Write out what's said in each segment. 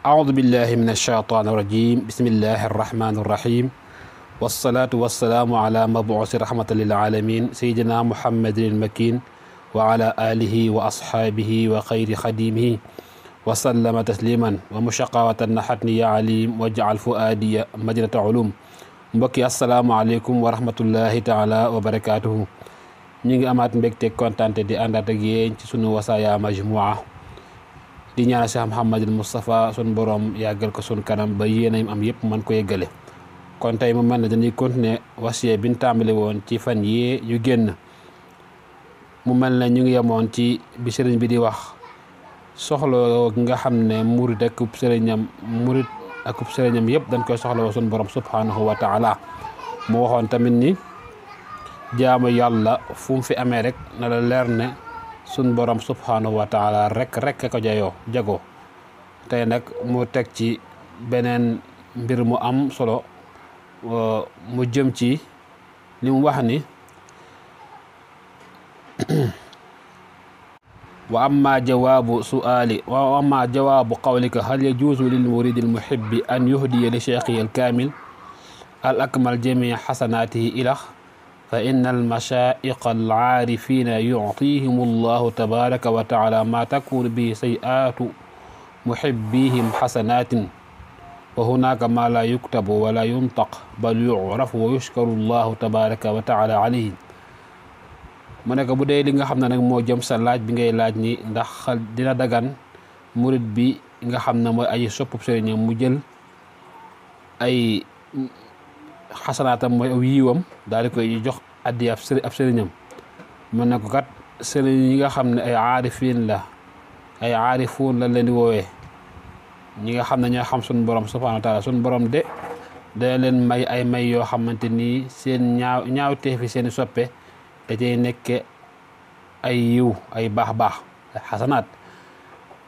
أعوذ بالله من الشيطان الرجيم بسم الله الرحمن الرحيم والصلاة والسلام على مبعوث رحمة للعالمين سيدنا محمد المكين وعلى آله وأصحابه وخير خديمه وسلم تسليما ومشقوة نحتني يا عليم واجعل فؤادي مدينة علوم mbokki asalaamaaleykum wa rahmatullahi taala wa barakaatuhu ñu ngi amaat mbégte kontante di àndaat ak yéen ci sunu Wasaaya Majmua di ñaanal Cheikh Mouhamadul Moustapha sun borom yàggal ko sun kanam ba yéenam am yëpp mën ko yeggale kon tey mu mel ne dañuy continuer wasiya bi ñu tàmbali woon ci fan yii yu génn mu mel ne ñu ngi yemoon ci bi sëriñ bi di wax soxla nga xam ne murid ak sëriñam yëpp dañ koy soxla woo sun borom subhanahu wa taala mu waxoon tamit ni jaamu yàlla fu mu fi amee rek na la leer ne sun borom subhanahu wa taala rek ko jago tey nag mu teg ci beneen mbir mu am solo mu jëm ci li mu wax ni wa amma jawaabu su'aali wa amma jawaabu qawlika hal yajuuzu lil muridi al muhibbi an yuhdiya li cheikhihi al kaamil al akmal jamii xasanaatihi ilax fa inna al mashaa'iqa al aarifiina yu'tiihim allahu tabaaraka wa taala maa takuunu bihi sayyi'aatu muhibbihim xasanaatin wa hunaaka maa laa yuktabu wa laa yuntaq bal yu'rafu wa yushkaru allahu tabaaraka wa taala alayhi mu nekk bu dee li nga xam ne nag moo jëm sa laaj bi ngay laaj ni ndax dina dagan murid bi nga xam ne mooy aji soppub sëriñam mu jël ay xasanaatam mooy aw yiiwam daal di koy jox addi ab sëriñam mu ne ko kat sëriñ yi nga xam ne ay aarifuun la leen di woowee ñi nga xam ne ñoo xam suñu borom subhanahu wa taala suñu borom de dana leen may ay may yoo xamante ni seen ñaaw teefi seen i soppe da cay nekke ay yiw ay baax ay xasanaat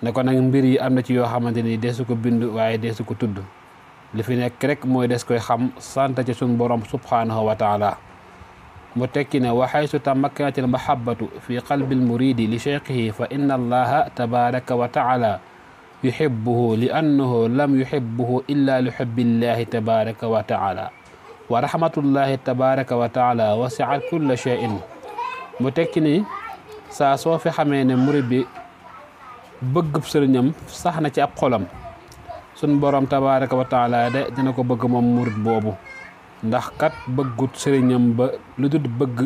ne ko nag mbir yi am na ci yoo xamante ni deesu ko bind waaye deesu ko tudd li fi nekk rek mooy des koy xam sant ci suñ borom subhanahu wa taala mu tekki ne wa haysu tamakkanat al mahabbatu fi qalbi al muridi li cheikhihi fa inna allaha tabaraka wa taala yuhibbuhu li annahu lam yuhibbuhu illa li hubbillahi tabaraka wa taala wa rahmatullahi tabaraka wa taala wasi'at kulla shay'in mu tekki ni saa soo fi xamee ne murid bi bëgg sëriñam sax na ci ab xolam sun borom tabaraka wa taala de dina ko bëgg moom murid boobu ndax kat bëggut sëriñam ba lu dul bëgg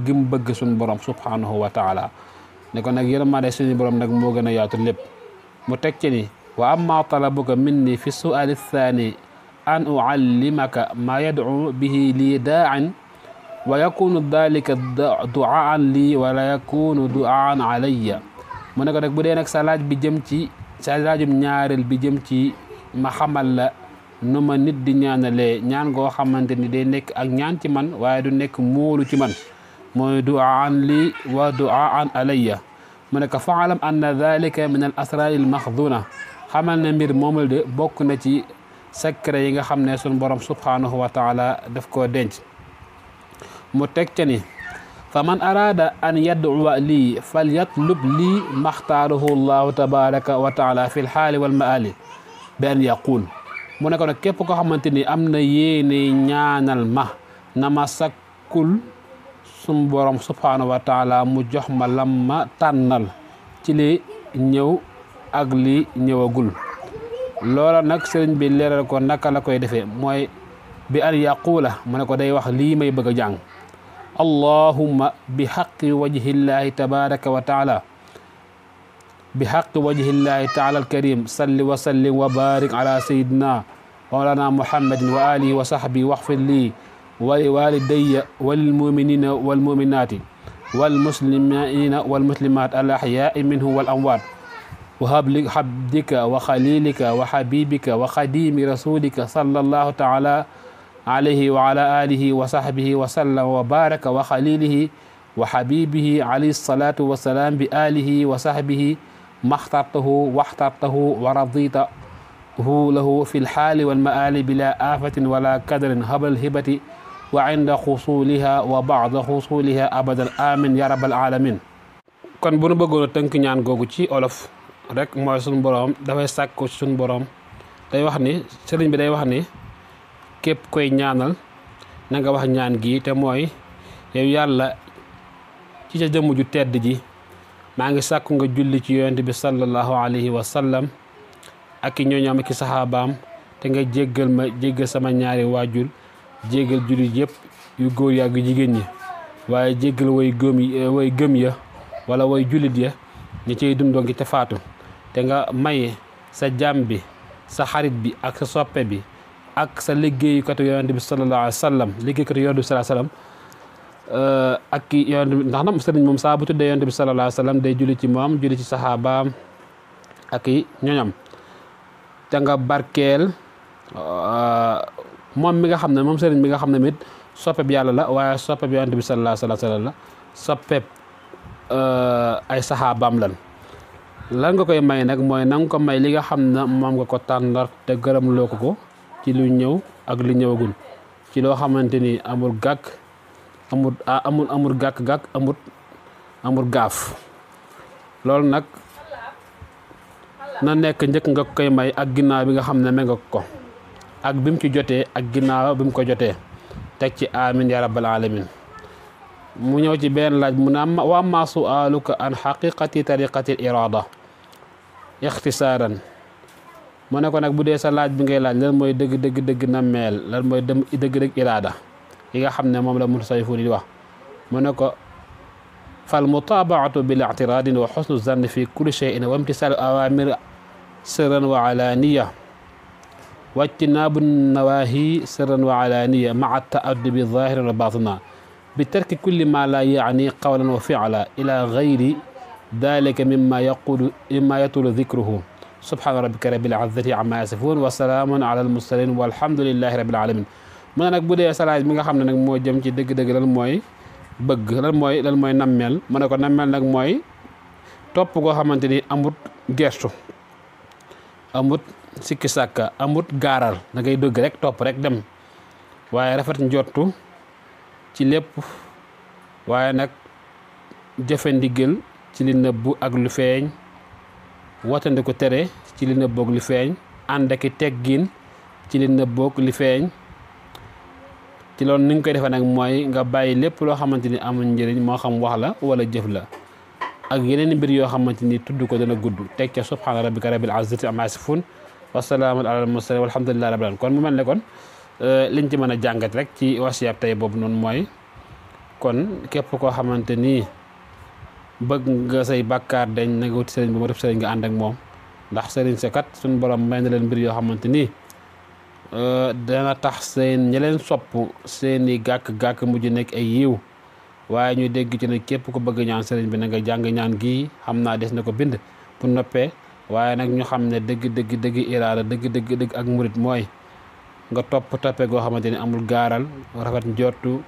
gim bëgg sun borom subhanahu wa taala ne ko nag yërmande suñu borom nag moo gën a yaatu lépp mu tekki ni wa amma talabuka minni fi su'ali thani an uallimaka ma yad'u bihi lii daa'in wa yakunu dhalika du'aan lii wala yakunu du'aan alayya mu ne ko nag bu dee nag sa laaj bi jëm ci sa laajum ñaareel bi jëm ci ma xamal la nu ma nit di ñaanalee ñaan goo xamante ni day nekk ak ñaan ci man waaye du nekk moolu ci man mooy du'aan lii wa du'aan alayya mu ne ko fa'lam anna dhalika min al asrar al maxduna xamal ne mbir moomul de bokk na ci secret yi nga xam ne sunu borom subhanahu wa taala daf koo denc mu teg ca ni fa man araada an yad'uwa lii fal yatlub lii maxtaarahu llahu tabaraka wa taala fi lxaali wal maali bi an yaqul mu ne ko nag képp ko xamante ni am na yéene ñaanal ma na ma sakkul sunu borom subhanahu wa taala mu jox ma lam ma tànnal ci li ñëw ak li ñëwagul loola nag sëriñ bi leeral ko naka la koy defee mooy bi an yaquula mu ne ko day wax lii may bëgg a jàng allahumma bi haqqi wajhillahi tabaraka wa taala bi haqqi wajhillahi taala alkarim salli wa sallim wa barik ala sayidina mawlana muhammadin wa alihi wa sahbihi waxfir lii wa li walidayya wa lil muminina wal muminati wal muslimina wal muslimat al ahyaai minhum wal amwaat wa habdika wa xalilika wa habibika wa xadimi rasulika sallallahu taala alayhi wa ala alihi wa sahbihi wa sallam wa baraka wa xalilihi wa habibihi alayhi salatu wa salam bi alihi wa sahbihi maxtartahu waxtartahu wa raditahu lahu fi lxaali walmaali bila afatin wala kadrin habal hibati wa inda xusuliha wa bada xusuliha abadan amin ya rabbal alamin kon bu nu bëggoon a tënk ñaan googu ci olof rek mooy suñu borom dafay sàkku suñu borom day wax ni sëriñ bi day wax ni képp koy ñaanal na nga wax ñaan gi te mooy yow yàlla ci sa jëmm ju tedd ji maa ngi sàkku nga julli ci yonent bi sallallahu alayhi wa sallam ak i ñooñam ak i saxaabaam te nga jéggal sama ñaari waajur jéggal jullit yëpp yu góor yaa yu jigéen ñi waaye jéggal way gëm ya wala way jullit ya ñi ciy dundoo ngi te faatu te nga may sa jaam bi sa xarit bi ak sa soppe bi ak sa liggéeykatu yonent bi sallallahu alayhi wa sallam liggéeykatu yonent bi sallallahu alayhi wa sallam ak ki yonent bi ndax nag sëriñ moom saa bu tuddee yonent bi sallallahu alayhi wa sallam day julli ci moom julli ci saxaabaam ak i ñoñam te nga barkeel moom mi nga xam ne moom sëriñ bi nga xam ne mit soppeb yàlla la waaye soppeb yonent bi sallallahu alayhi wa sallam la soppeb ay saxaabaam lan nga koy may nag mooy na nga ko may li nga xam ne moom nga ko tàndar te gërëm loo ko ci lu ñëw ak lu ñëwagul ci loo xamante ni amul gàkk amul gàkk-gàkk amul gaaf loolu nag na nekk njëkk nga koy may ak ginnaaw bi nga xam ne may nga ko ak bi mu ci jotee ak ginnaaw bi mu ko jotee teg ci amin ya rabbal alamin mu ñëw ci benn laaj mu ne wa amma su'aluka an xaqiqati tariqati irada ixtisaaran mu ne ko nag bu dee sa laaj bi ngay laaj lan mooy dëgg nammeel lan mooy dëgg iraada yi nga xam ne moom la mutasawwifuun di wax mu ne ko fal mutaabaatu bil i'tiraadin wa xusnu zanni fi kulli shay'in wa imtisaalu awaamir sirran wa alaaniya wa ijtinaabu nawaahi sirran wa alaaniya maa ta'addubi zaahiran wa baatinan bi tarki kulli ma la yaani qawlan wa fi'lan ila gayri dalika mimma yatulu dikruhu subhaana rabbika rabbil izzati amma yasifuun wa salaamun ala al mursalin walhamdulillahi rabbil alamin mu ne nag bu dee salaaj mi nga xam ne nag moo jëm ci dëgg-dëgg lan mooy bëgg lan mooy nammeel mu ne ko nammeel nag mooy topp koo xamante ni amut gestu amut sikki sàkka amut gaaral da ngay dëgg rek topp rek dem waaye rafet njortu ci lépp waaye nag jëfe ndigal ci li nëbbu ak lu feeñ watandi ko tere ci li nëbboog li feeñ ànd ak teggin ci li nëbboog li feeñ ci loolu ni nga koy defee nag mooy nga bàyyi lépp loo xamante ni amul njëriñ moo xam wax la wala jëf la ak yeneen mbir yoo xamante ni tudd ko dana gudd teg ca subhaana rabbika rabbil izzati amma yasifuun wa salaamun alal mursaliin walhamdulillahi rabbil aalamiin kon mu mel ne kon liñ ci mën a jàngat rek ci wasiyaab tey boobu noonu mooy kon képp koo xamante ni bëgg nga say bàkkaar dañ na nga wuti sëriñ bu ma def sëriñ nga ànd ak moom ndax sëriñ sa kat suñu borom may na leen mbir yoo xamante ni dana tax seen ñi leen sopp seeni gàkk-gàkk mujj nekk ay yiw waaye ñu dégg ci ne képp ko bëgg ñaan sëriñ bi na nga jàng ñaan gii xam naa des na ko bind bu noppee waaye nag ñu xam ne dëgg iraada dëgg ak murit mooy nga toppe goo xamante ni amul gaaral rafet njortu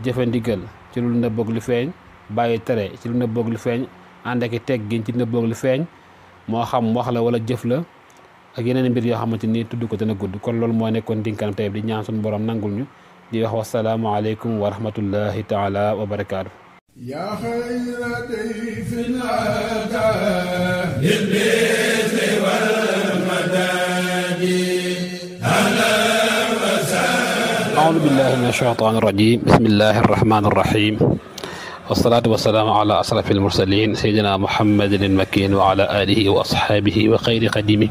jëfe ndigal ci lu nëbboog lu feeñ bàyyi tere ci lu nëbboog lu feeñ ànd ak teggin ci nëbboog lu feeñ moo xam wax la wala jëf la ak yeneen mbir yoo xamante ni tudd ko dana gudd kon loolu moo nekkoon dinkanam tey di ñaan suñu borom nangul ñu di wax wasalaamu aleykum wa rahmatullahi taala wa barakaatu ya khayra dayfin ata bil birri wal madadi أعوذ بالله من الشيطان الرجيم بسم الله الرحمن الرحيم والصلاة والسلام على أشرف المرسلين سيدنا محمد المكين وعلى آله وأصحابه وخير قديمه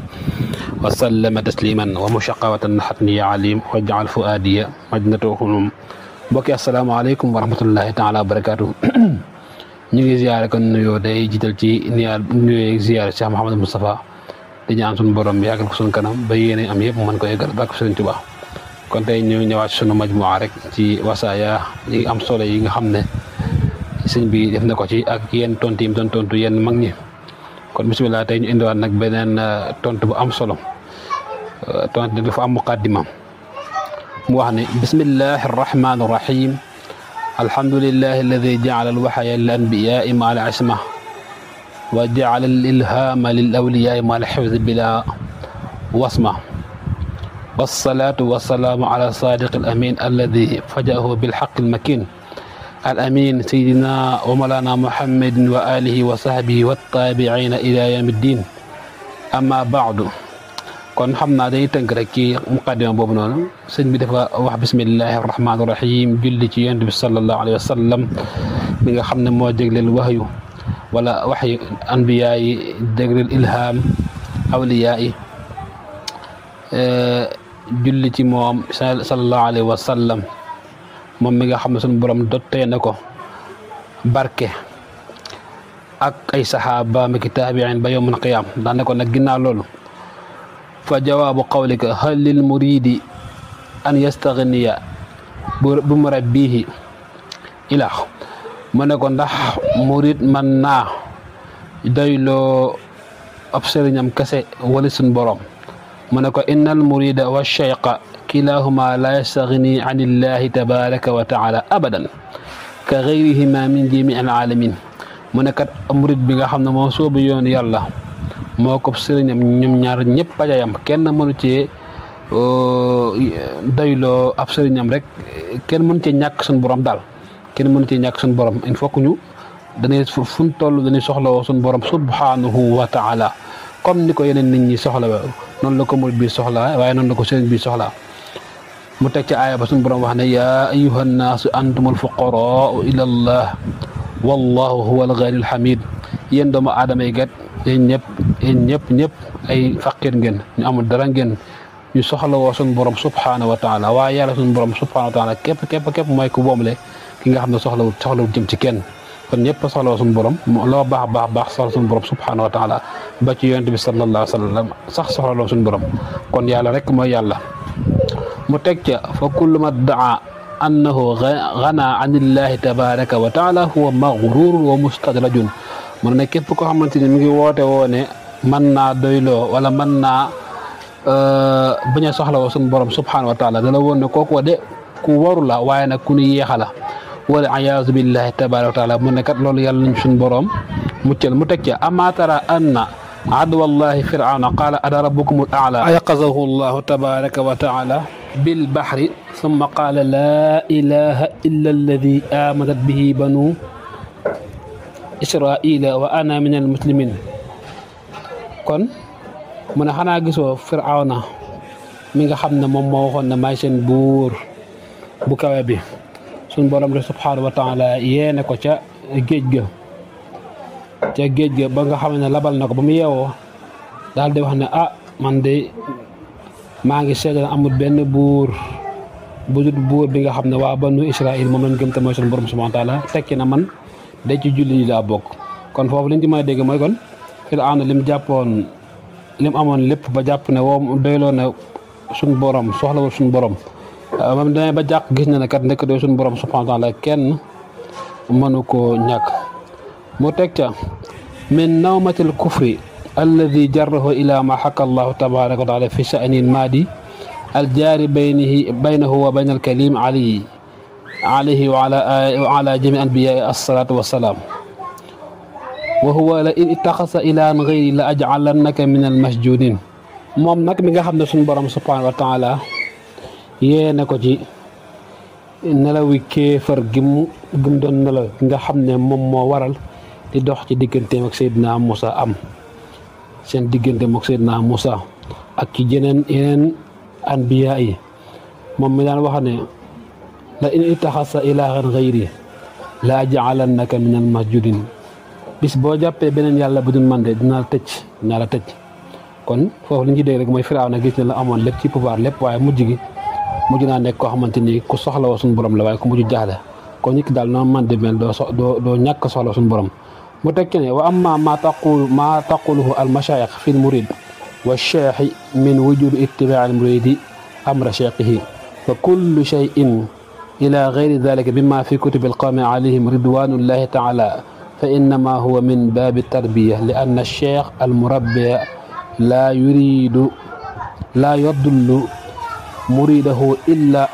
وسلم تسليما ومشقوة حتني عليم واجعل فؤادي مجنتهم بك السلام عليكم ورحمة الله تعالى وبركاته ñu ngi ziyaare kon nuyoo day jiital ci nuyoo ziyaare Cheikh Mouhamadou Moustapha di ñaan suñu borom bi yàggal ko suñu kanam ba yéene am yëpp mën ko yëgal bàkk Sëriñ Tuubaa kon tey ñu ñëwaat sunu majmuwa rek ci wasaaya yi am solo yi nga xam ne sëñ bi def na ko ci ak yenn tontu yi mu doon tontu yenn mag ñi kon bisimilah tey ñu indiwaat nag beneen tontu bu am solo tontu dafa am muqaddima mu wax ne bismillahi arrahmani arrahim alhamdulillahi alladi jaala alwaxya lil anbiyaai ma al isma wa jaala al ilhama lil awliyaai ma al xifd bila wasma والصلاة والسلام على الصادق الأمين الذي فجأه بالحق المكين الأمين سيدنا ومولانا محمد وآله وصحبه والتابعين إلى يوم الدين أما بعد kon xam naa dañuy tënk rek ci muqaddima boobu noonu sëñ bi dafa wax bismillahi rahmaani rahim julli ci yonent bi sallallahu alayhi wa sallam mi nga xam ne moo jégleel waxyu wala waxyu anbiyaa yi jégleel ilham awliyaa yi julli ci moom sallallahu alayhi wa sallam moom mi nga xam ne suñu borom dottee na ko barke ak ay saxaaba mi ki taabiin ba yawmul qiyaam daan ne ko nag ginnaaw loolu fa jawaabu qawlika hal lil muridi an yastaghniya bu murabbihi ilaa mu ne ko ndax murid man naa doyloo ab sëriñam kese wala suñ borom mu ne ko innal murida wa shayqa kilahuma la yastaghni an illahi tabaraka wa taala abadan ka gayrihima min jami al alamin mu ne kat murid bi nga xam ne moo soobu yoon yàlla moo ko sëriñam ñoom ñaar ñëpp pajayam kenn mënu cee doyloo ab sëriñam rek kenn mënu cee ñàkk suñu borom daal kenn mënu cee ñàkk suñu borom il faut que ñu dañuy fu ñu toll dañuy soxlawoo suñu borom subhanahu wa taala comme ni ko yeneen nit ñi soxla noonu la ko murid bi soxla waaye noonu la ko sëriñ bi soxla mu teg ci aaya ba suñu borom wax ne yaa ayyuha nnaasu antumul fuqaraau ila allah wallahu huwa alganiyul hamid yéen doomu aadama yi gat yéen ñëpp ay faqir ngeen ñu amul dara ngeen ñu soxlawoo suñu borom subhanahu wa taala waaye yàlla suñu borom subhanahu wa taala képp mooy ku boomle ki nga xam ne soxlawul jëm ci kenn kon ñëpp soxlawoo suñu borom loo baax soxla suñu borom subhanahu wa taala ba ci yonent bi sallallahu alayhi wa sallam sax soxlaloo suñu borom kon yàlla rek mooy yàlla mu teg ca fa kullu ma daa annahu gana an illahi tabaraka wa taala huwa maghrurun wa mustadrajun mu ne képp koo xamante ni mi ngi woote woo ne mën naa doyloo wala mën naa bañ a soxlawoo suñu borom subhanahu wa taala dala woon ne kooku de ku waru la waaye nag ku ñu yeexa la wala ayaazu billahi tabaraka wa taala mu ne kat loolu yàlla nañ suñu borom muccal mu teg ca ama tara anna aduwallahi firawna qaala ana rabbukumul a'la ayaqazahu allahu tabaraka wa taala bil bahri summa qaala laa ilaha illa alladi amanat bihi banu israila wa ana min al muslimin kon mu ne xanaa gisoo firawna mi nga xam ne moom moo waxoon ne may seen buur bu kawe bi suñ borom de subhanahu wa taala yéene ko ca géej ga ba nga xam ne labal na ko ba mu yeewoo daal di wax ne man de maa ngi seedal amul benn buur bu dul buur bi nga xam ne waa banu Israël moom lañ gëm te mooy suñu borom subhanahu wa taala tekki na man day ci julli yi daa bokk kon foofu liñ ci mën a dégg mooy kon Firawna lim amoon lépp ba jàpp ne woo doyloo ne suñu borom soxlawul suñu borom moom demee ba jàq gis na ne kat nekk doo suñu borom subhanahu wa taala kenn mënu koo ñàkk mu teg ca min nawmatil kufri alladi jarrahu ila ma xaka allahu tabaraka wa taala fi sha'ni maadi aljaari baynahu wa bayna alkalim alayhi wa ala jami anbiyaai assalatu wassalaam wa huwa la in ittaxasa ilahan gayri la ajcalannaka min almasjunin moom nag mi nga xam ne suñu borom subhanahu wa taala yéene ko ci nelawi kéefar gi mu doon nelaw nga xam ne moom moo waral di dox ci digganteem ak Seydina Moussa seen diggante mook Seydina Moussa ak ci yeneen anbiya yi moom mi daan wax ne la in ittaxasa ilahan gayri la ajcalannaka min almasjudin bis boo jàppee beneen yàlla bu dul man de dinaa la tëj kon foofu li ñu ci dégg rek mooy Firawna gis ne la amoon lépp ci pouvoir lépp waaye mujj naa nekk koo xamante ni ku soxlawoo suñu borom la waaye ku mujj jaaxle kon nit ki daal noo man di mel doo ñàkk soxla suñu borom mu tekki ne wa amma ma taquluhu al mashayikh fi l murid wa cheikhi min wujudi ittiba al muridi amra cheikhihi fa kullu cheyin ila gayri dalika bima fi kutubi alqawmi alayhim ridwanullahi taala fa innama huwa min baabi tarbiya li anna cheikh al murabbiya laa yadullu muridahu illa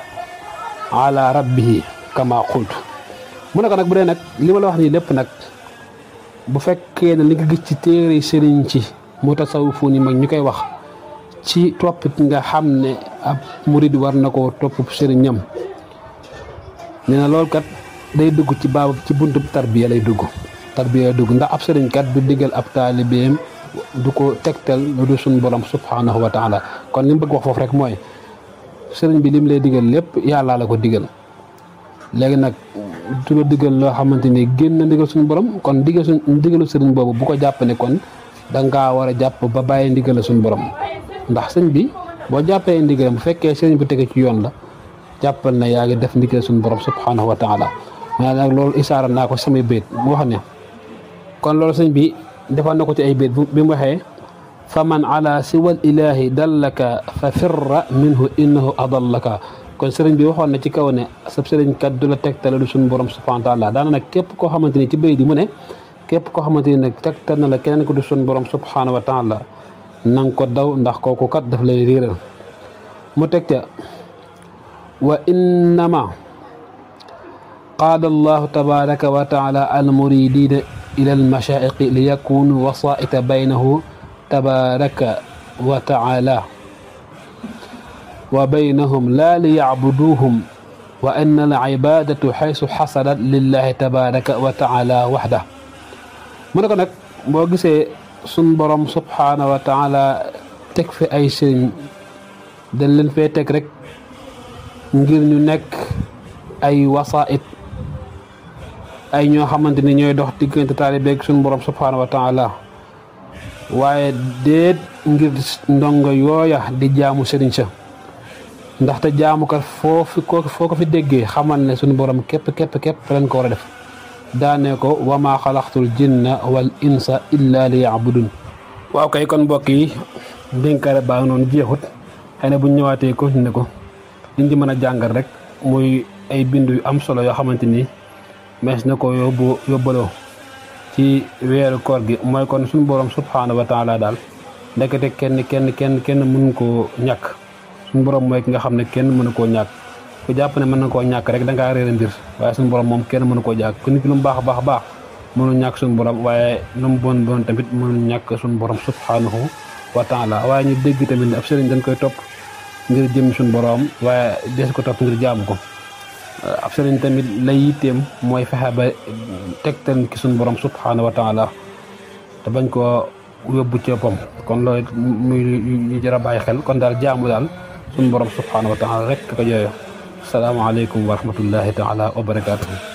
ala rabbihi kama qultu mu ne ko nag bu dee nag li ma la wax nii lépp nag bu fekkee ne li nga gis ci téere sëriñ ci mu tasawufu ni mag ñu koy wax ci toppit nga xam ne ab murid war na koo topp sëriñam nee na loolu kat day dugg ci buntu tarbiya lay dugg ndax ab sëriñ kat du diggal ab taalibeem du ko tegtal lu du suñu borom subhanahu wa taala. kon li mu bëgg wax foofu rek mooy sëriñ bi lim lay digal lépp yàlla la ko digal léegi nag du la digal loo xamante ni génn na ndigal suñu borom kon ndigalu sëriñ boobu bu ko jàpp ne kon da ngaa war a jàpp ba bàyyi ndigal suñu borom ndax sëñ bi boo jàppee ndigalam bu fekkee sëriñ bu tege ci yoon la jàppal na yaa ngi def ndigal suñu borom subhanahu wa taala mais nag loolu isaara naa ko samay béyt mu wax ne kon loolu sëñ bi defal na ko ci ay béyt bi mu waxee fa man ala siwal ilahi dallaka fa firra minhu innahu adallaka kon sëriñ bi waxoon na ci kaw ne sab sëriñ kat du la tegtale du suñu borom subhanahu wa taala daana nag képp koo xamante ni ci béy di mu ne képp koo xamante ni nag tegtal na la keneen ko du suñu borom subhanahu wa taala na nga ko daw ndax kooku kat daf lay réeral mu teg ca wa innama qaala allahu tabaraka wa taala al muridina ila al mashaiqi li yakunu wasaita baynahu tabaraka wa taala wa baynahum la li yacbuduhum wa anna al ibadatu xaysu xasalat lillahi tabaraka wa taala waxda mu ne ko nag boo gisee sun borom subhanahu wa taala teg fi ay sëriñ dañ leen fee teg rek ngir ñu nekk ay wasaait ay ñoo xamante ni ñooy dox diggante taalibeeg sun borom subhanahu wa taala waaye déet ngir ndongo yooya di jaamu sëriñ sa ndaxte jaamukat foo ko fi déggee xamal ne suñu borom képp lañ ko war a def daane ko wa maa xalaqtul jinna wal insa illa li yaabudun waaw kay kon mbokk yi dénkaare baa noonu jeexut xëy na buñ ñëwaatee continué ko liñ ci mën a jàngal rek muy ay bindu yu am solo yoo xamante ni mees na ko yóbbaloo ci weeru koor gi mooy kon suñu borom subhanahu wa taala daal ndekete kenn mënu koo ñàkk suñu borom mooy ki nga xam ne kenn mënu koo ñàkk ku jàpp ne mën na koo ñàkk rek da ngaa réere mbir waaye suñu borom moom kenn mënu koo ñàkk ku nit ki lu mu baax a baax mënu ñàkk suñu borom waaye lu mu bon tamit mënu ñàkk suñu borom subhanahu wa taala waaye ñu dégg tamit ne ab sëriñ dañ koy topp ngir jëm suñu borom waaye des ko topp ngir jaamu ko ab sëriñ tamit lay yitteem mooy fexe ba tegtal ki suñu borom subhanahu wa taala te bañ koo yóbbu ci boppam kon loolu muy ñu jar a bàyyi xel kon daal jaamu daal suñu borom subhanahu wa taala rek ko jooyo asalaamaaleykum wa rahmatullahi taala wa barakatuhu